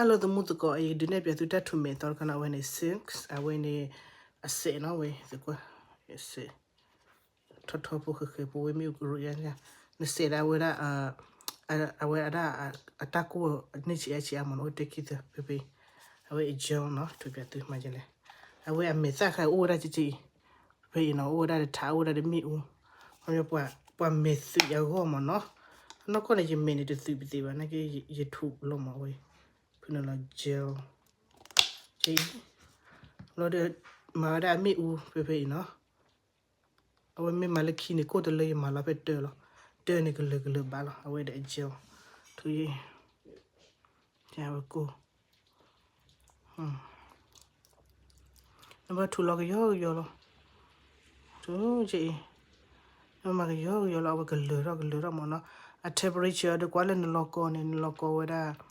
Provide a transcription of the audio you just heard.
Hello သမူသကိး, ယကဒုးနဲၣ်ပၠးသုတၢ်ထူးမဲာ်သီတခါန့ၣ်, အဝဲန့ၣ် silk, အဝဲန့ၣ် အစဲးနီၤဝဲ, သကွၢ်, အစဲး ထီထီဖိဃဲဃဲဖိဝဲမ့ၢ်ကရူၢ်ယါ, နစဲးဒၣ်ဝဲဒၣ် အဝဲဒၣ် အတၢ်ကိၢ်န့ၢ်ဆံးအါဆံးအါမးနီၤ, အိၣ်တ့ၢ်ခံသၢဖဲဖဲ, အဝဲအ gel နီၤ, ထူးပၠးသုမၤဒ်လဲၣ်, အဝဲအမဲာ်သၣ်ခါအိၣ်ဝဲဒၣ်ကက့ၢ်, ဖဲအံၤနီၤ, အိၣ်ဝဲဒၣ်တထး အိၣ်ဝဲဒၣ်တမ့ၣ်အူ, ပှၤမဲာ်သုးအဂီၢ်မးနီၤ, အနီၢ်ကီၢ်န့ၣ် ယမဲာ်န့ၣ်တသုးပသ့ဘၣ်, နာ်က့ ယထူးလီၤမးဝဲ, ဖုနုာ်လီၤ gel က့ၢ်, လီၤဒီး မၤဝဲဒၣ်အမ့ၣ်အူဖဲဖဲအံၤနီၤ, အဝဲမ့ၢ်မၤလၢခံန့ၣ် ကိၢ်တလၢယမၤလီၤဖဲတၢလီၤ, တၢန့ၣ်ကလၢာ်ကလၢာ်ဘၣ်လီၤ, အဝဲဒီးအ gel ထူးယံၤ, ဝဲကိၢ် နဘၣ်ထူးလီၤကယီကယီလီၤ, ထူးက့ၢ်အံၤ, နမၤကယီကယီလီၤ, အဝဲကလၢာ်ထီၣ်ကလၢာ်ထီၣ်မးနီၤ, အ temperature ဒီးကွၢ်လၢနလီၤကီန့ၣ် နလီၤကီဝဲဒၣ်